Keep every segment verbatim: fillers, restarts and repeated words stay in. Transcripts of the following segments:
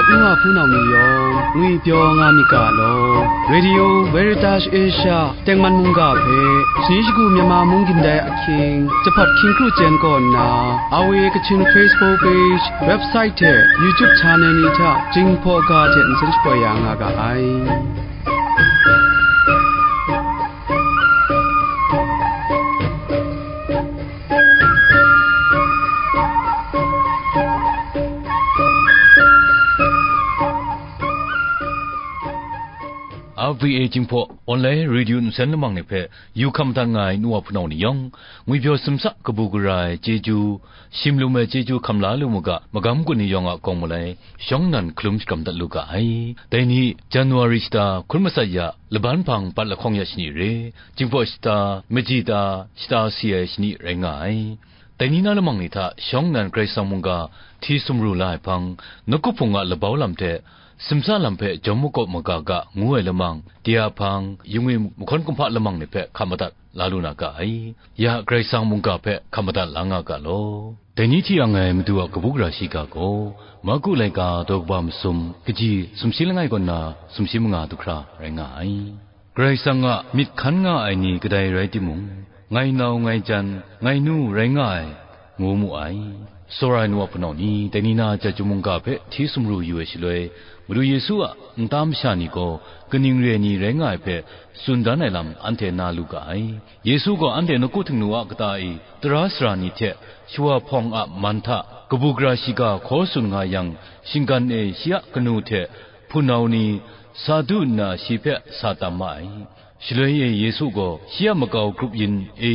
Nu wa hpunau ni yawng ngwipyaw nga myit ga law. Radio Veritas Asia tengman mungga hpe, shani shagu Myanmar mung gindai ahkying, jahpat hkying kru chyen kaw nna, R V A Kachin Facebook page, website hte YouTube channel ni hta Jinghpaw ga hte nsen shapoi ya nga ga ai. R V A Jinghpaw online radio nsen lamang ni hpe yu hkam madat nga ai nu wa hpunau ni yawng, ngwipyaw simsa kabu gara ai chyeju, shim lum ai chyeju hkam la lu mu ga, magam gun ni yawng a kawng malai, shawng nnan hkalum shakram dat lu ga ai. Dai ni, January shata hkun matsat ya, laban hpang bat lahkawng ya shani re, Jinghpaw shata, maji ta, shata si ai shani rai nga ai. Dai ni na lamang ni hta shawng nnan Karai Kasang mungga hti sumru la ai hpang, nawku hpung a labau lam hte, simsa lam hpe jawm makawp maga ga ngu ai lamang, de a hpang, yu ngwi mahkawn kumhpa lamang ni hpe hkam madat la lu na ga ai. Ya Karai Kasang mungga hpe hkam madat la nga ga law. Dai ni hti ang ai Madu a kabu gara shiga gaw, Marku laika daw kaba masum, kaji sumshi langai kaw nna sumshi manga du hkra rai nga ai. Karai Kasang a myit hkan nga ai ni kadai rai timung, ngai nau, ngai jan, ngai nu rai nga ai, ngu mu ai. Tsawra ai nu a hpunau ni, dai ni na chyeju mungga hpe hti sumru yu ai shaloi, Madu Yesu a nta masha ni gaw kaning re ai ni rai nga ai hpe tsun dan ai lam anhte na lu ga ai. Yesu gaw anhte nawku htingnu a kata e tara sara ni hte shawa hpawng a man hta kabu gara shiga hkaw tsun nga yang, shinggan e shi a kanu hte hpunau ni sa du nna shi hpe sa tam ma ai. Shaloi e Yesu gaw shi a makau grup yin e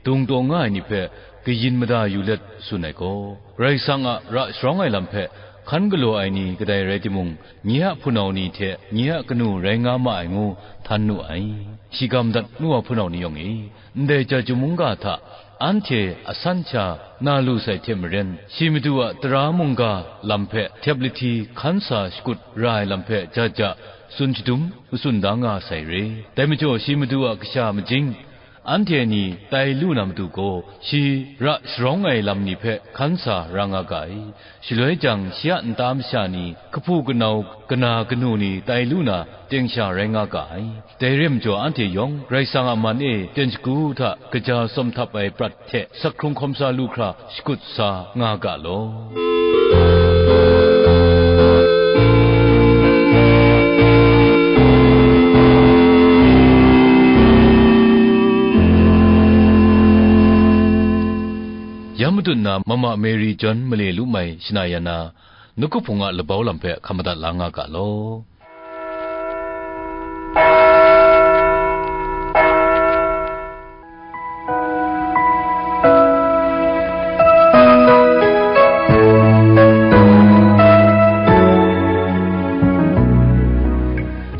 dung taw nga ai ni hpe kayin mada yu let tsun ai gaw, Karai Kasang a ra sharawng ai lam hpe hkan galaw ai ni kadai rai timung, nye a hpunau ni hte nye a kanu rai nga ma ai ngu htan nu ai. Shiga madat nu wa hpunau ni yawng e, ndai chyeju mungga hta anhte asan sha na lu sai hte maren, shi Madu a tara mungga lam hpe htep lahti hkan sa shakut ra ai lam hpe ja ja tsun shadum matsun da nga sai re. Dai majaw shi Madu a kasha majing, anhte ni tai lu na matu gaw, shi ra sharawng ai lam ni hpe hkan sa ra nga ga ai. Shaloi jang, shi a nta masha ni, kahpu kanau, kana kanu ni tai lu na, teng sha rai nga ga ai. Dai re majaw, anhte yawng Karai Kasang a man e ten shagu hta kaja tsawm htap ai prat hte sak hkrung hkawm sa lu hkra shakut sa nga ga law. Ya matut na Mama Mary John male lu mai shana ya na, nawku hpung a labau lam hpe hkam madat la nga ga law.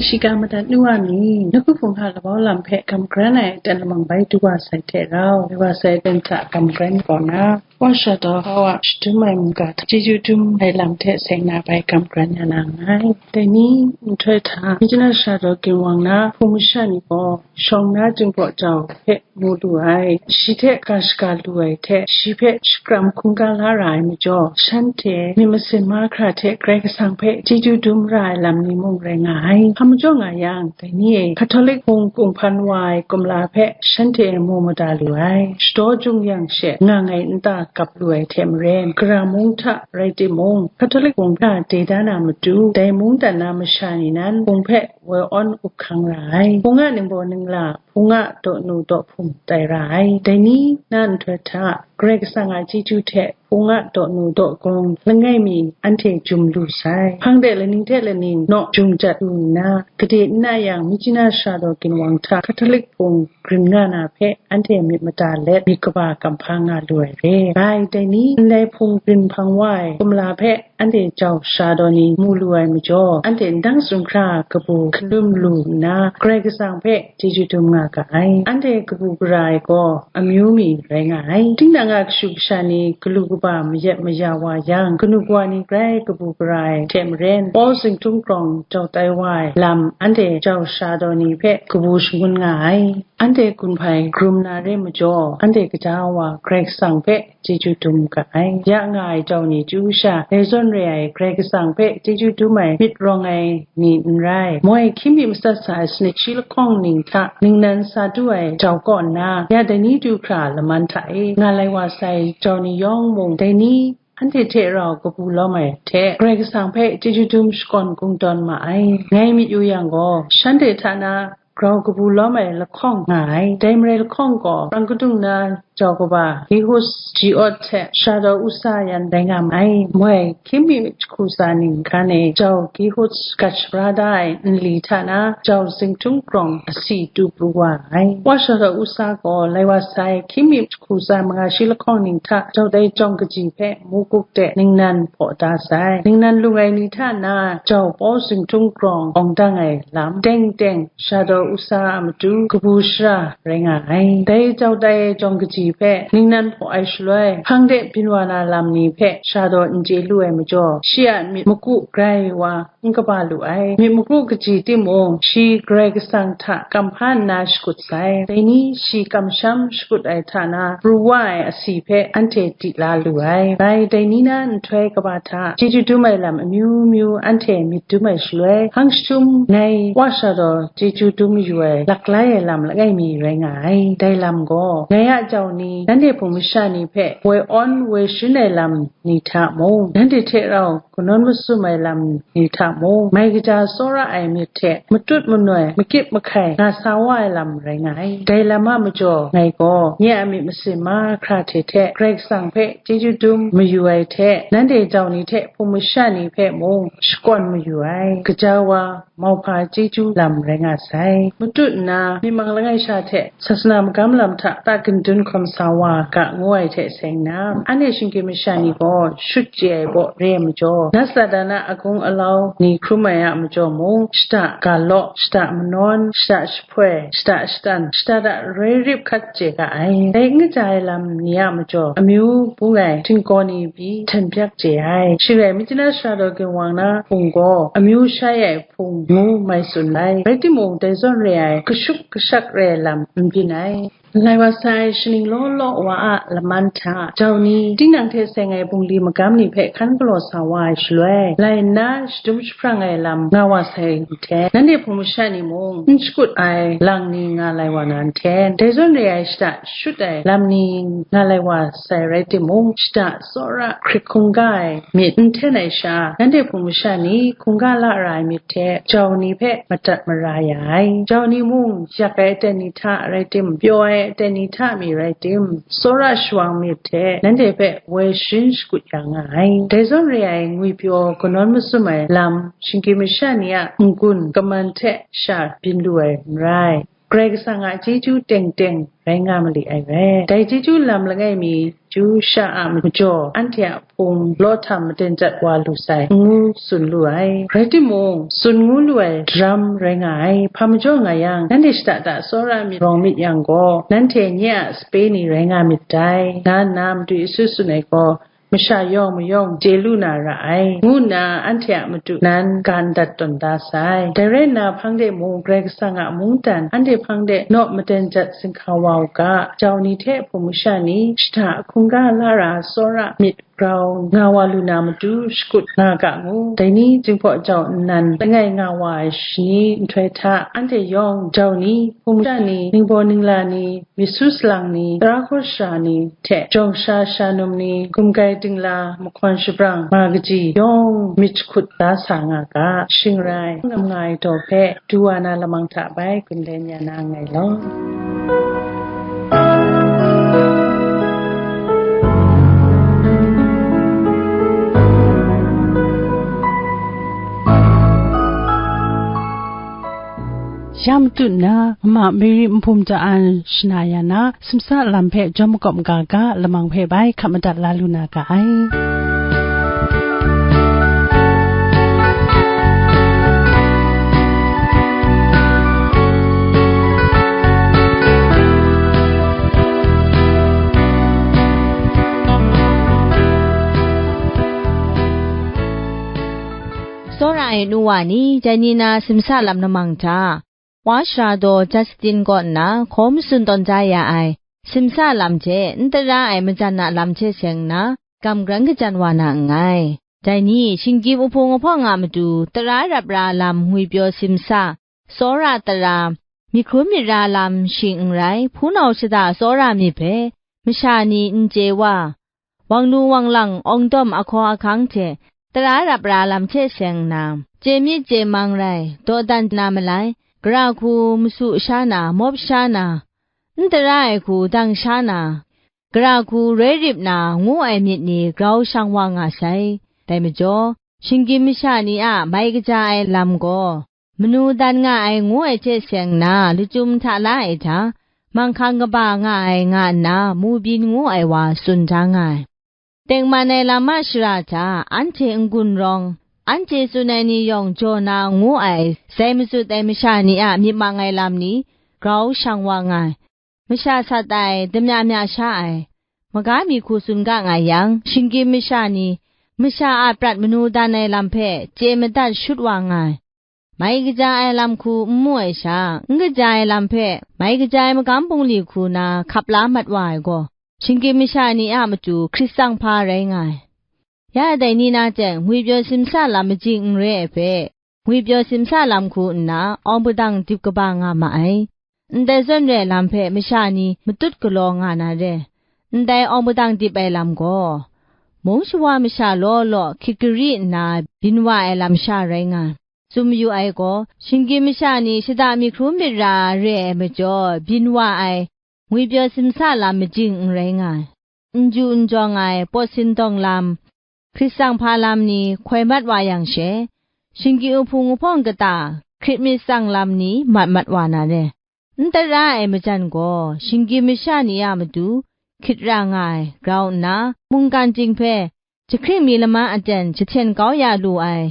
Shiga madat nu wa mi, nawku hpung hta labau lam hpe gam kran ai aten lamang bai du wa sai hte rau, du wa sai aten hta gam kran kaw na, Wa sha taw, hpa wa shadum ai mungga hta chyeju dum ai lam hte seng na bai gam kran ya na nngai. Dai ni nhtoi hta, Myitkyina Sara daw ginwang na hpung masha ni gaw, shawng na Jinghpaw jau hpe mu lu ai, shi hte ga shaga lu ai hte, shi hpe shakram hkungga la ra ai majaw, shanhte myit masin mahkra hte Karai Kasang hpe chyeju dum ra ai lam ni mung rai nga ai. Hpa majaw nga yang, dai ni e, Catholic hpung kunghpan wa ai kumla hpe shanhte mu mada lu ai. Shadaw jung yang she nga ngai nta kap lu ai hte maren, gara mung hta rai timung, Catholic hpung hta de da na matu, dai mungdan na masha ni nan hpung hpe woi awn up hkang ra ai. Hpung a ningbaw ningla, hpung a dawnu dawhpung tai ra ai. Dai ni na nhtoi hta, Karai Kasang a chyeju hte, hpung a dawnu dawgawng langai mi anhte jum lu sai. Hpang de laning hte laning naw jum jat lu nna, gade n na yang, Myitkyina Sara daw ginwang hta Catholic hpung grin nga na hpe anhte myit mada let, myit kaba kamhpa nga lu ai re. Bai, dai ni, ndai hpung grin hpang wa ai kumla hpe anhte jau sha daw ni mu lu ai majaw, anhte ndang sumhkra kabu hkalum lu nna, Karai Kasang hpe chyeju dum nga ga ai. Anhte kabu gara ai gaw amyu mi rai nga ai. Tinang Kashu kasha ni galu kaba mayat maya wa yang, kanu kawa ni grai kabu gara ai hte maren, Paul zingtung krawng jau tai wa ai lam anhte jau sha daw ni hpe kabu shangun nga ai. Anhte gun hpai hkrum na re majaw, anhte gaja wa Karai Kasang hpe chyeju dum ga ai. Ya nga ai jau ni chyu sha, dai zawn re ai Karai Kasang hpe chyeju dum ai myit rawng ai ni n rai. Moi hkying mi matsat sa ai sanit shi lahkawng ning hta ningnan sa du ai jau kaw nna, ya dai ni du hkra laman hta e nga lai wa sai jau ni yawng mung, dai ni anhte hte rau kabu lawm ai hte, Karai Kasang hpe chyeju dum shakawn kungdawn ma ai. Ngai myit yu yang gaw, shanhte hta na grau kabu lawm ai lahkawng nga ai. Dai marai lahkawng gaw, prang kadung na jau kaba Gihus Jiot hte Shadaw Usa yan rai nga ma ai. Moi hkying mi jahku tsa ning hkan e jau Gihus gat shabra da ai nli hta na, jau zingtung krawng asi tu pru wa ai. Wa Shadaw Usa gaw lai wa sai, hkying mi jahku tsa manga shi lahkawng ning hta jau dai jawng kaji hpe mukuk de ningnan hpaw da sai. Ningnan lung ai ni hta na, jau Paul zingtung krawng awng dang ai lam, teng teng Shadaw Usa a matu kabu shara rai nga ai. Dai jau dai jawng kaji hpe ningnan hpaw ai shaloi, hpang de byin wa na lam ni hpe Shadaw n chye lu ai majaw, shi a myit magu grai wa n kaba lu ai. Myit magu kaji timung, shi Karai Kasang hta kamhpa nna shakut sai. Dai ni shi kamsham shakut ai hta na, pru wa ai asi hpe anhte di la lu ai. Bai dai ni na nhtoi kaba hta chyeju dum ai lam amyu myu anhte myit dum ai shaloi, hpang jahtum ngai Wa Shadaw chyeju dum mayu ai laklai ai lam langai mi rai nga ai. Dai lam gaw, ngai a jau ni, nanhte hpung masha ni hpe woi awn woi shin ai lam ni hta mung, nanhte hte rau kanawn masum ai lam ni hta mung, mai kaja tsawra ai myit hte matut manoi, makyip mahkai nga sa wa ai lam rai nga ai. Dai lam a majaw, ngai gaw nye a myit masin mahkra hte hte Karai Kasang hpe chyeju dum mayu ai hte, nanhte jau ni hte hpung masha ni hpe mung shakawn mayu ai. Gaja wa mauhpa chyeju lam rai nga sai. Matut nna, myi mang langai sha hte sasana magam lam hta ta gindun hkawm sa wa ga ngu ai hte seng nna, anhte shinggyim masha ni gaw shut chye ai baw re ai majaw, Nasartan a agung alau ni hkrum ai a majaw mung, shada ga law, shada manawn, shada jahpoi, shada shatan, shada da roi rip hkat chye ga ai. Dai n kaja ai lam ni a majaw, amyu bung ai htinggaw ni pyi hten byak chye ai. Shing rai, Myitkyina Sara Daw Ginwang na hpung gaw amyu shai ai hpung ngu mai tsun ai. Rai timung, dai zawn re ai, kashuk kashak re ai lam n byin ai. Lai wa sai shaning law law wa a laman hta, jau ni, tinang hte seng ai bungli magam ni hpe hkan galaw sa wa ai shaloi, lai nna shadum jahprang ai lam nga wa sai nhten, nanhte hpung masha ni mung n shakut ai lang ni nga lai wa na nhten, dai zawn re ai shada shut ai lam ni nga lai wa sai rai timung, shada tsawra hkrit hkungga ai myit n hten ai sha, nanhte hpung masha ni hkungga la ra ai myit hte jau ni hpe madat mara ya ai. Jau ni mung, yak ai aten ni hta rai tim, pyaw ai aten ni hta mi rai tim, tsawra shawang myit hte nanhte hpe woi shin shakut ya nga ai. Dai zawn re ai ngwipyaw kanawn masum ai lam, shinggyim masha ni a n-gun kaman hte sha byin lu ai n rai. Karai Kasang a chyeju teng teng rai nga mali ai re. Dai chyeju lam langai mi, chyu sha a majaw, anhte a hpung law htam maden jat wa lu sai, ngu tsun lu ai. Rai timung, tsun ngu lu ai daram rai nga ai. Hpa majaw nga yang, nanhte shada da tsawra myit rawng myit yang gaw, nanhte nye a sape ni rai nga myit dai, nga nna Madu Yesu tsun ai gaw, masha yawng mayawng chye lu na ra ai, ngu nna anhte a matu nan ga ndat tawn da sai. Dai rai nna, hpang de mung, Karai Kasang a mungdan anhte hpang de naw maden jat zinghka wa u ga, jau ni hte hpung masha ni shada hkungga lara tsawra myit grau nga wa lu na matu shakut nga ga ngu. Dai ni Jinghpaw jau nnan langai nga wa ai shani nhtoi hta, anhte yawng jau ni, hpung masha ni, ningbaw ningla ni, myit su salang ni, tara hkawt shara ni hte jawng sha sha num ni, gumgai dingla, mahkawn shabrang, ma kaji yawng myit jahkut da sa nga ga. Shing rai, ngam nga ai daw hpe du wa na lamang hta bai gun len ya na nngai law. Ya matut nna, Mama Mary Nhpum Cha An shana ya na, simsa lam hpe jawm makawp maga ga, lamang hpe bai hkap madat la lu na ga ai. Nu wa ni, dai ni na simsa lam namang hta, wa shara daw Justin kaw nna hkaw matsun tawn ja ya ai simsa lam hte n tara ai majan a lam hte seng nna, kam gran kajan wa na nngai. Dai ni, shinggyim uhpung ahpawng a matu tara rap ra lam ngwipyaw simsa, tsawra tara, myit hkrum myit ra lam shing n rai, hpunau shada tsawra myit hpe masha ni n chye wa, wang lu wang lang awng dawm ahkaw ahkang hte tara rap ra lam hte seng nna, chye myit chye mang rai, dawdan na malai, gara hku masu sha na, mawp sha na, n tara ai hku dang sha na, gara hku roi rip na, ngu ai myit ni grau shang wa nga sai. Dai majaw, shinggyim masha ni a mai kaja ai lam gaw, manu dan nga ai ngu ai hte seng nna, lachyum hta la ai hta, manghkang kaba nga ai nga nna, mu byin ngu ai wa tsun da nga ai. Tengman ai lam a shara hta, anhte n-gun rawng, anhte tsun ai ni yawng jaw na ngu ai, sai matsut ai masha ni a myit mang ai lam ni, grau shang wa nga ai. Masha sat ai, damya mya sha ai, maga mi hku tsun ga nga yang, shinggyim masha ni, masha a prat manu dan ai lam hpe chye madat shut wa nga ai. Mai kaja ai lam hku n mu ai sha, n kaja ai lam hpe mai kaja ai magam bungli hku na hkap la mat wa ai gaw, shinggyim masha ni a matu hkrit tsang hpa rai nga ai. Ya dai ni na jen, ngwipyaw simsa lam majing n re ai hpe, ngwipyaw simsa lam hku nna, awng padang dip kaba nga ma ai. Ndai zawn re ai lam hpe masha ni matut galaw nga na re. Ndai awng padang dip ai lam gaw, mung shawa masha law law hkyit gari nna byin wa ai lamsha rai nga ai. Tsun mayu ai gaw, shinggyim masha ni shada myit hkrum myit ra re ai majaw, byin wa ai ngwipyaw simsa lam majing n rai nga ai. N ju n jawng ai pawt sindawng lam, hkrit tsang hpa lam ni hkoi mat wa yang she, shinggyim uhpung uhpawng kata hkrit myit tsang lam ni mat mat wa na re. N tara ai majan gaw, shinggyim masha ni a matu hkrit ra nga ai grau nna, mungkan ting hpe jahkring mi lama aten jahten kau ya lu ai,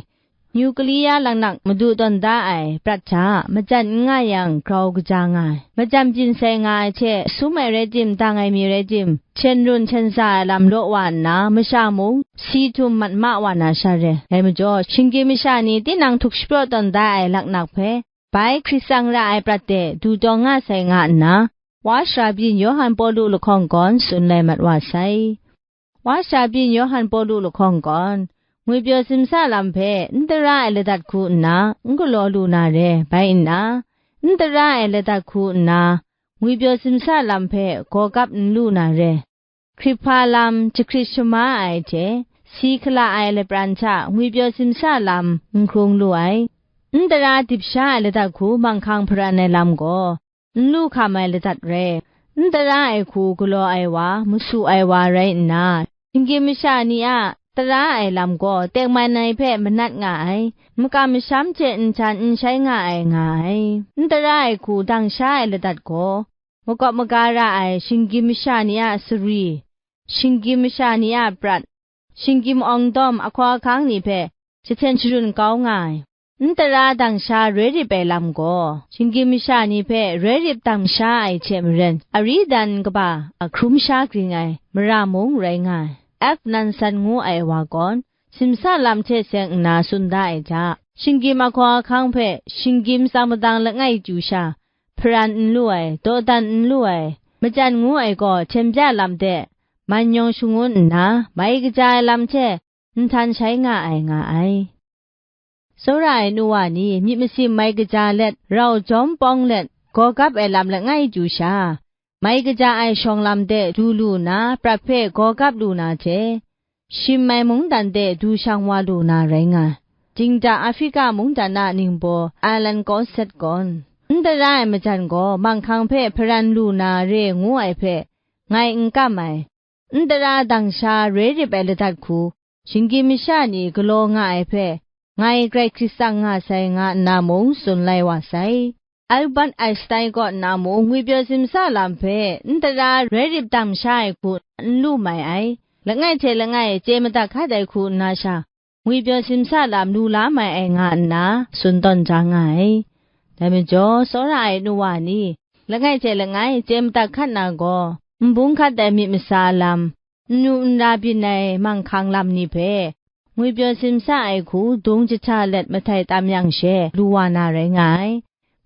nuclear laknak madu tawn da ai prat hta majan n nga yang grau kaja nga ai. Majan byin sai nga ai hte sum ai rai tim, dang ai mi rai tim, hten run hten sa ai lam law wa nna, masha mung si htum mat ma wa na sha re. Dai majaw, shinggyim masha ni tinang htuk shapraw tawn da ai laknak hpe, bai hkrit tsang ra ai prat de du tawng nga sai nga nna, wa shara byin Yawhan Pawlu lahkawng gawn tsun lai mat wa sai. Wa shara byin Yawhan Pawlu lahkawng gawn, ngwipyaw simsa lam hpe n tara ai ladat hku nna n galaw lu na re, bai nna, n tara ai ladat hku nna, ngwipyaw simsa lam hpe gaw kap n lu na re. Hkrit hpa lam jahkrit shama ai hte, si hkala ai lapran hta ngwipyaw simsa lam n hkrung lu ai. N tara dip sha ai ladat hku manghkang hparan ai lam gaw, n lu hkam ai ladat rai. N tara ai hku galaw ai wa, masu ai wa rai nna, shinggyim masha ni a tara ai lam gaw tengman ai hpe manat nga ai, makam masham hte nhtan n shai nga ai nga ai. N tara ai hku dang sha ai ladat gaw, makawp maga ra ai shinggyim masha ni a sari, shinggyim masha ni a prat, shinggyim awng dawm ahkaw ahkang ni hpe jahten sharun kau nga ai. N tara dang sha roi rip ai lam gaw, shinggyim masha ni hpe roi rip dang sha ai hte maren, ari dan kaba a hkrum sha gring ai mara mung rai nga ai. F. Nansan ngu ai wa gawn, simsa lam hte seng nna tsun da ai hta, shinggyim ahkaw ahkang hpe shinggyim tsang madang langai chyu sha, hparan n lu ai, dawdan n lu ai, majan ngu ai gaw hten bya lam de, man yawng shangun nna, mai kaja ai lam hte nhtan shai nga ai, nga ai. Tsawra ai nu wa ni, myit masin mai kaja let, rau jawm pawng let, gaw gap ai lam langai chyu sha, mai kaja ai shawng lam de du lu nna, prat hpe gaw gap lu na hte, shim ai mungdan de du shang wa lu na rai nga ai. Dingda Afrika mungdan a ningbaw Alan Gawset gawn, n tara ai majan gaw manghkang hpe hparan lu na re ngu ai hpe, ngai n kam ai. N tara dang sha roi rip ai ladat hku, shinggyim masha ni galaw nga ai hpe, ngai grai hkrit tsang nga sai, nga nna mung tsun lai wa sai. Albert Einstein kaw nna mung, ngwipyaw simsa lam hpe n tara roi rip dang sha ai hku n lu mai ai, langai hte langai chye madat hkat ai hku nna sha, ngwipyaw simsa lam lu la mai ai, nga nna tsun tawn ja nga ai. Dai majaw, tsawra ai nu wa ni, langai hte langai chye madat hkat na gaw, n bung hkat ai myit masa lam, n nu n ra byin ai manghkang lam ni hpe, ngwipyaw simsa ai hku dung jahta let mahtai tam yang she lu wa na rai nga ai.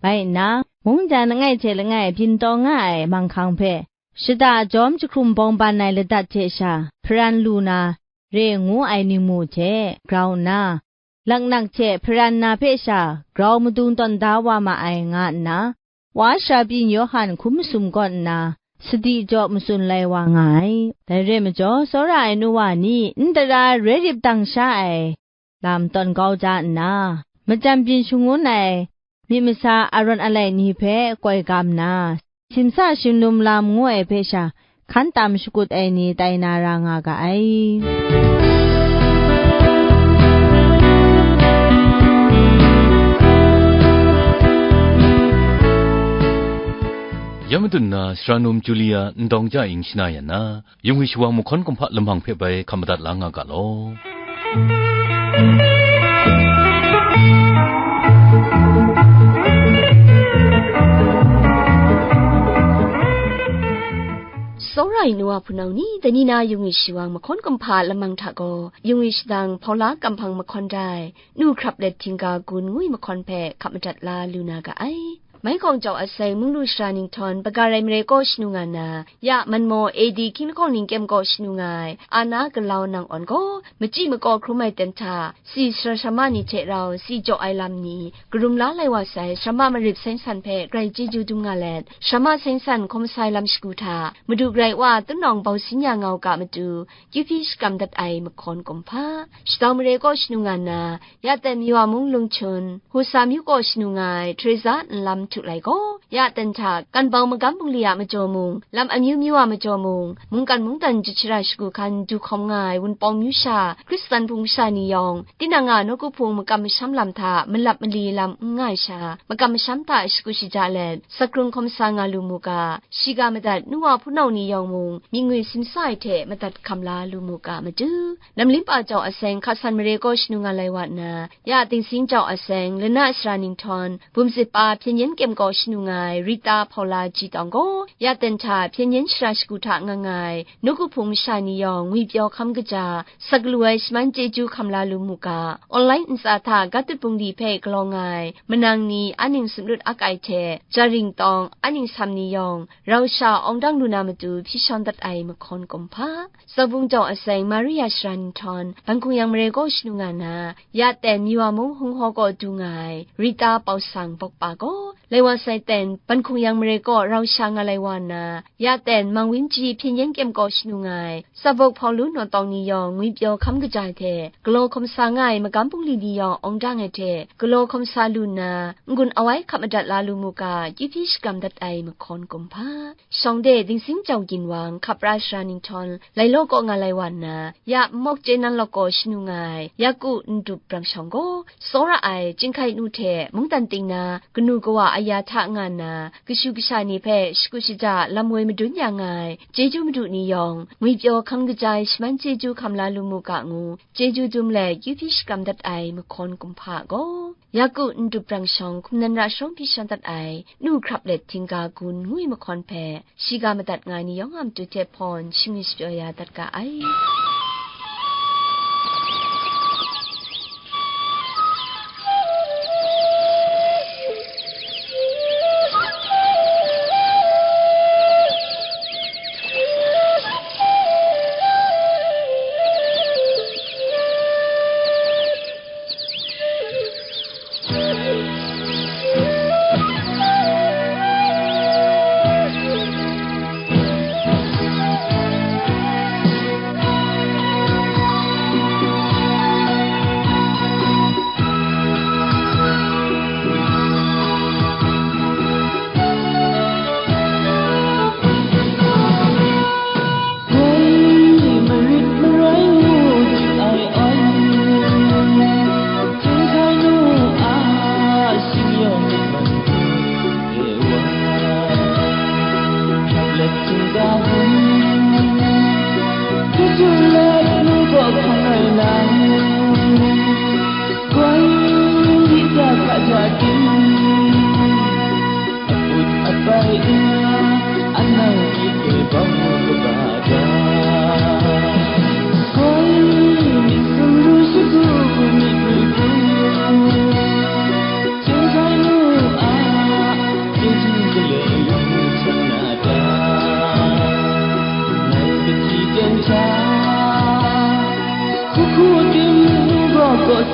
Bai nna, mungdan langai hte langai byin taw nga ai manghkang hpe, shada jawm jahkrum bawng ban ai ladat hte sha hparan lu na re ngu ai ningmu hte grau nna, laknak hte hparan na hpe sha grau madung tawn da wa ma ai nga nna, wa sara byin Yawhan hkum masum kaw nna, sadi jaw matsun lai wa nga ai. Dai re majaw, tsawra ai nu wa ni n tara rai rip dang sha ai lam tawn kau ja nna, majan byin shangun ai myit masa arawng alai ni hpe koi gam nna, simsa shinglum lam ngu ai hpe sha hkan tam shakut ai ni tai na ra nga ga ai. Ya madun na, Sara Num Julia Ndawng Ja Ing shana yan na, Yungwi shawang mahkawn kumhpa lamang hpe bai hkap madat la nga ga law. Tsawra ai nu wa hpunau ni, dai ni na Yungwi shawang mahkawn kumhpa lamang hta gaw, Yungwi shadang Paula kamhpang mahkawn rai, Nu Hkrap Let Htingga Gun ngwi mahkawn hpe hkap madat la lu na ga ai. Maighkawng jau aseng munglu sara ninghtawn, Bagarai mare kaw shanu nga na, ya Manmaw A D hkying lahkawng ningkyem kaw shanu nga ai, Ana Galau Nang Awn gaw, machyi makaw hkrum ai ten hta, si sara sara ma ni hte rau si jaw ai lam ni, karum la lai wa sai, sara ma Marip Seng San hpe grai chyeju dum nga let, sara ma Seng San hkaw masai lam shagu hta, Madu Karai Wa Tunawng Bau Sin Ya Nga U Ga Matu, Kyu hpyi shakram dat ai mahkawn kumhpa, Shadau mare kaw shanu nga na, ya ten Miwa mung Lung Chun, Husa myu kaw shanu nga ai Teresa Nlam Htu Lai gaw, ya ten hta, Kanbau magam bungli a majaw mung, lam amyu myu a majaw mung, mungkan mungdan jahti shara shagu hkan du hkawm nga ai Wunpawng myu sha, Hkristan hpung masha ni yawng, tinang a nawku hpung makam masham lam hta malap mali lam n nga ai sha, makam masham hta shagu shaja let, sakrung hkaw masa nga lu mu ga, shiga madat nu wa hpunau ni yawng mung, myit ngwi simsa ai hte madat hkam la lu mu ga matu, Namlimpa jau aseng hkasan mare kaw shanu nga lai wa nna, ya Dingsing jau aseng lana sara ninghtawn, bum sit pa hpyen yen kyem kaw shanu nga ai Rita Paula Ji Tawng gaw, ya ten hta hpyen yen shara shagu hta nga nga ai, nawku hpung masha ni yawng ngwipyaw hkam kaja, sak lu ai shaman chyeju hkam la lu mu ga, online ntsa hta Gatut Bungli hpe galaw nga ai, manang ni aning sumlut ak ai hte, Jaring Tawng, aning sam ni yawng, rau sha awng dang lu na matu hpyi shawng dat ai mahkawn kumhpa, Zaubung jau aseng Maria shara ninghtawn, Ban Hkung Yang mare kaw shanu nga na, ya ten Miwa mung Hung Haw kaw du nga ai, Rita Pau Sang bawk pa gaw, lai wa sai ten, Ban Hkung Yang mare kaw rau sha nga lai wa nna, ya ten Mang Win Ji hpyen yen kyem kaw shanu nga ai, Tsabawk Hpawlu naw tawng ni yawng ngwipyaw hkam kaja ai hte, galaw hkaw masa nga ai magam bungli ni yawng awng dang ai hte, galaw hkaw masa lu nna, n-gun awai hkap madat la lu mu ga, kyu hpyi shakram dat ai mahkawn kumhpa. Shawng de Dingsing jau ginwang, hkap ra sara ninghtawn, Lailaw kaw nga lai wa nna, ya nmawk chye nan lawk kaw shanu nga ai, Yaku Ndup Brang Shawng gaw, tsawra ai, chyinghkai nu hte mungdan ting na, kanu kawa aya hta nga nna, kashu kasha ni hpe shagu shaja lam woi madun ya nga ai, chyeju madu ni yawng, ngwipyaw hkam kaja ai shaman chyeju hkam la lu mu ga ngu, chyeju dum let, kyu hpyi shakram dat ai mahkawn kumhpa gaw, Yaku Ndup Brang Shawng hkum nan ra sharawng hpyi shawng dat ai, Nu Hkrap Let Htingga Gun ngwi mahkawn hpe, shiga madat nga ai ni yawng a matu hte hpawn shingni shapyaw ya dat ga ai.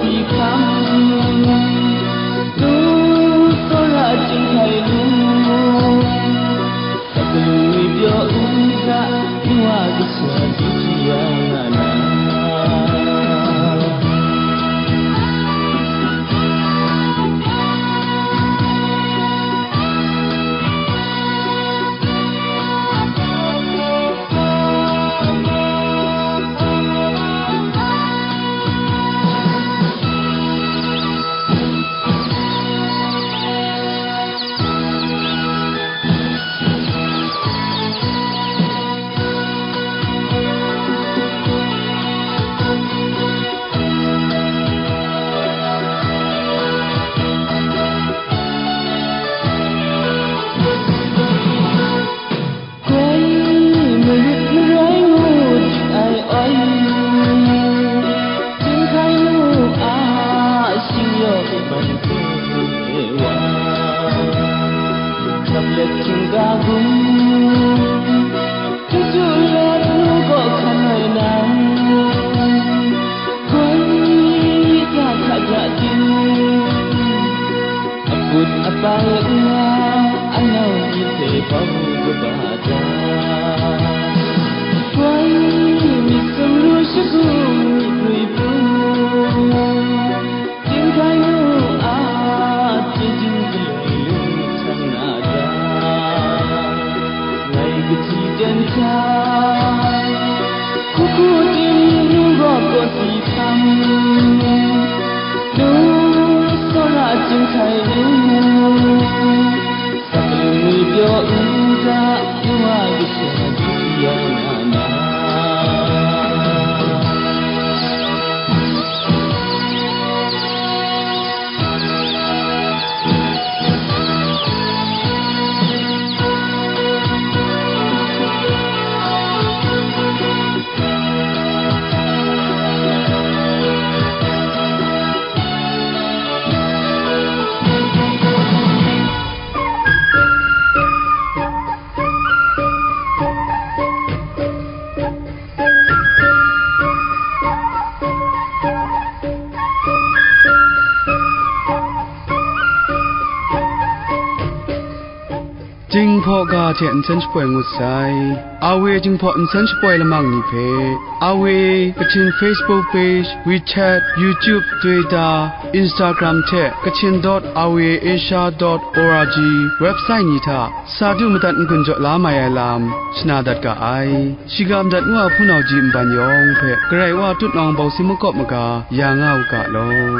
Hkam, nu tsawra chyinghkai nu, sakalung ngwi pyaw u ga, nu a kasua du hti ya nga na. Koi marit marai ngu dik ai oi, chyinghkai nu a shing yaw man hte wa, hkrap let htingga gun, chyeju let nu gaw hkan ai nang, koi ja hta ja ting, akut apang nga, anau myit hte bau kaba da. Koi myit sumru shagu myit rui pru, chyinghkai nu a chyeju galoi lu htan na da. Ngai kahti jan hta, hku hku tim nu gaw kawsi hkam, nu tsawra chyinghkai nu, sakalung ngwi pyaw u ga, nu a kasua du hti ya nga na. Jinghpaw ga hte nsen shapoi ngut sai. Awe Jinghpaw nsen shapoi lamang ni hpe, Awe Kachin Facebook page, WeChat, YouTube, Twitter, Instagram hte Kachin dot awe asia dot org website ni hta sa du madat n-gun jaw la mai ai lam shana dat ga ai. Shiga madat ngu a hpunau ji nban yawng hpe Karai Wa tutnawng bawsi makawp maga ya nga u ga law.